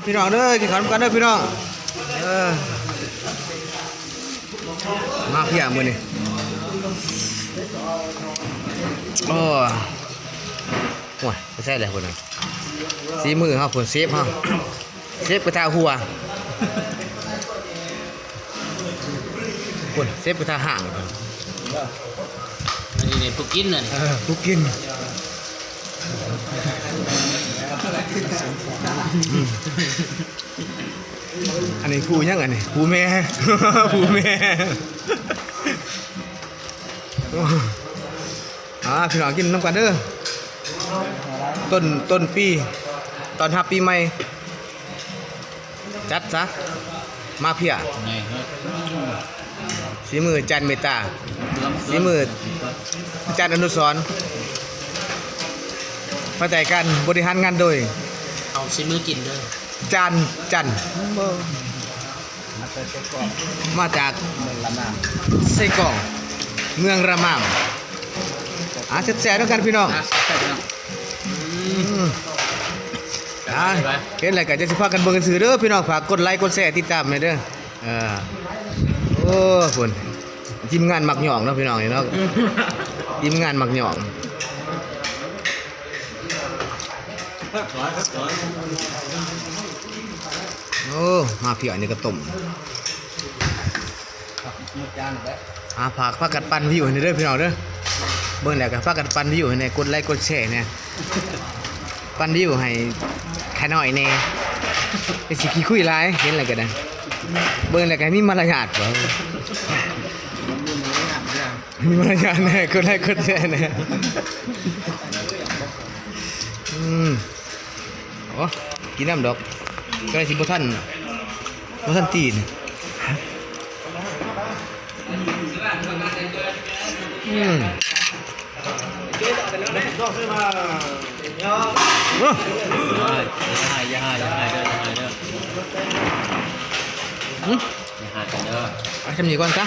ພີ່ນ້ອງເດີ ກິນເຂົ້ານຳກັນເດີພີ່ນ້ອງ. ເອີ ມາເພຍມື້ນີ້. ໂອ້ ໂອ້ຍ ໄປໃສແລ້ວພຸ້ນນະ? ສີມືເຮົາພຸ້ນ ເຊຟເຮົາ ເຊຟກະທະຫົວ ພຸ້ນ ເຊຟກະທະຫາງ. ອັນນີ້ນີ້ຜູ້ກິນນັ້ນ ເອີ ຜູ້ກິນ. ອັນນີ້ຜູ້ຫຍັງ ອັນນີ້ຜູ້ແມ່ ຜູ້ແມ່. ອ່າ ພີ່ນ້ອງກິນນຳກັນເດີ ຕົ້ນ ຕົ້ນປີ ຕ້ອນຮັບປີໃໝ່. ຈັດຊະ ມາເພຍ ສີມືຈານເມດຕາ ສີມືຈານອະນຸສອນ ພາຍໃຕ້ການບໍລິຫານງານໂດຍ ເອົາສີມືກິນເດີ ຈານຈັນ ມາຈາກເຊກອງ ເມືອງລະມາມ. ອ່າ ແຊບໆນຳກັນພີ່ນ້ອງ ອ່າ ແຊບໆເນາະ. ອືມ ອ່າ ເຫັນແລ້ວກໍຈະຊິພາກັນເບິ່ງຊື່ເດີພີ່ນ້ອງ ຝາກກົດໄລກົດແຊຕິດຕາມໃຫ້ເດີ. ເອີ ໂອ້ ພຸ້ນ ທີມງານມັກຫຍ້ອງເນາະພີ່ນ້ອງເນາະ ທີມງານມັກຫຍ້ອງ. ໂອ້ ມາພຽງນີ້ກໍຕົ້ມ. ອ່າ ຝາກ ພາກັນປັ່ນວິວໃຫ້ແດ່ເດີພີ່ນ້ອງເດີ ເບິ່ງແລ້ວກໍພາກັນປັ່ນວິວໃຫ້ແດ່ ກົດໄລກົດແຊແດ່ ປັ່ນວິວໃຫ້ຂ້ານ້ອຍແດ່ ໄດ້ຊິຂີ້ຄຸຍຫຼາຍ ເຫັນແລ້ວກໍໄດ້ ເບິ່ງແລ້ວກໍໃຫ້ມີມາລະຍາດ ມີມາລະຍາດແດ່ ກົດໄລກົດແຊແດ່. ອືມ ໂອ້ ກິນນຳດອກ ກໍໄດ້ຊິບໍ່ທັນ ບໍ່ທັນຕີນ. ອືມ ໂອ້ ຢ່າໃຫ້ ຢ່າໃຫ້ ຢ່າໃຫ້ເດີ ຢ່າໃຫ້ເດີ ຫືມ ຢ່າຫາກັນເດີ ເອົາຊ່ຳນີ້ກ່ອນຊະ.